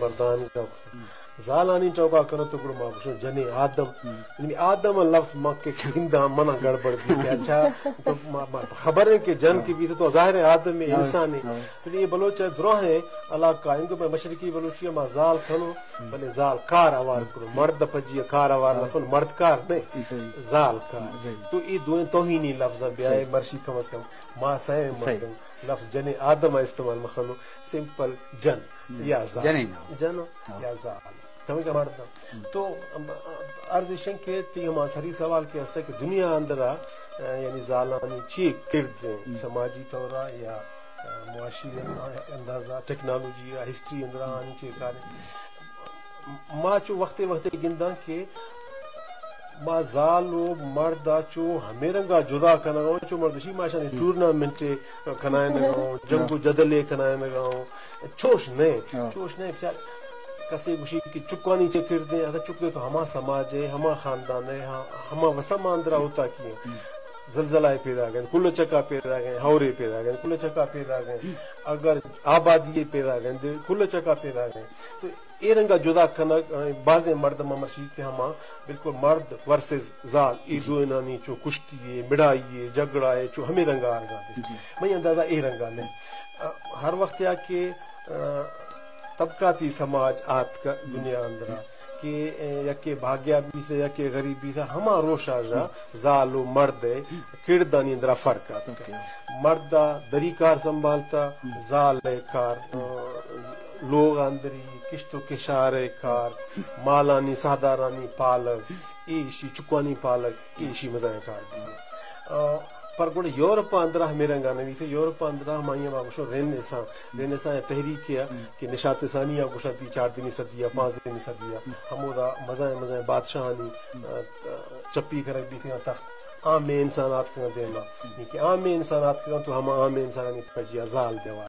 مردان کا۔ زالانی چوکا کنو تو گڑا ما گوشوں جنیں آدم۔ یعنی آدم لفظ ما کہ گنداں منا گڑبڑ بیت۔ اچھا، تو ما، ما خبر ہے کہ جن کی بیت تو ظاہر ہے آدم ہے، انسان ہے۔ تو یہ بلوچ ہے، دراہیں علاقہ، انکو میں مشرقی بلوچی ما زال کنو، بلے زال کار اوار کنو، مرد پجی کار اوار نہ کنو، مرد کار نہیں، زال کار۔ تو یہ دوئیں توہینی لفظ بیائے مرشی کم از کم ما سہ مردم۔ لفظ جنیں آدم ء استعمال مہ کنو، سمپل جن یا زال۔ جنین۔ جن یا زال۔ تمہیں کہ مرد۔ تو، ام، عرض ایشن کہ تی ہما سری سوال کہ ہستا کہ دنیا اندرا، ا، یعنی زالانی چی کرد ہیں، سماجی طورا یا، ا، معاشی اندازہ، ٹیکنالوجی یا ہسٹری اندرا آنی چی کار ہیں۔ ما چو وقتے وقتے گنداں کہ ما زال و مرد ء چو ہمے رنگ ء جدا کنگ ء اوں، چو مردشی ما اشانی ٹورنامنٹ ء کنائینگ ء اوں، جنگ و جدل ء کنائینگ ء اوں۔ چوش نہ، چوش نہ، بچار کسے گوشی کہ چکانی چے کردیں، ادا چک تو ہما سماج ء، ہما خاندان ء، ہما وسم اندرا ہوتا کی ہیں۔ زلزلہ ء پیدا گئے، کل چکا پیدا گئے، ہورے پیدا گئے، کل چکا پیدا گئے، اگر آبادی پیدا گئے، کل چکا پیدا گئے۔ تو اے رنگا جدا کنگ، ا، بازیں مردم مرشی کہ ہما بالکل مرد ورسز زال، اے دوئینانی چو کشتی ہے، مڑائی ہے، جھگڑا ہے، چو ہمے رنگا آرگا دے۔ منی اندازہ اے رنگا نہیں۔ ا، ہر وقت یا کہ، ا، طبقاتی سماج آتک دنیا اندرا کہ، ا، یکے بھاگیا بیت، یکے غریب بیت، ہما روشا جا زال و مرد ہے، کردانی اندرا فرق آتک۔ مرد ء دری کار سنبھالتا، زال ء کار، ا، لوغ اندری، کشت و کشار ء کار، مالانی ساہدارانی پالگ، ایشی چکانی پالگ، ایشی مزائیں کار بیت۔ ا، پر گڑا یورپ اندرا ہمے رنگا نویتے، یورپ اندرا ہمائی ما گوشو رینیسان، رینیسان تحریک یا کہ نشات ثانی ء گوشنتی چاردہمی صدی ء، پانزدہمی صدی ء، ہمودا مزائیں مزائیں بادشاہانی، ا، چپی کنگ بیتگاں تخت۔ عام انسان آتکگاں دیما، یعنی کہ عام انسان آتکگاں تو ہما عام انسانانی پجیا زال دیوار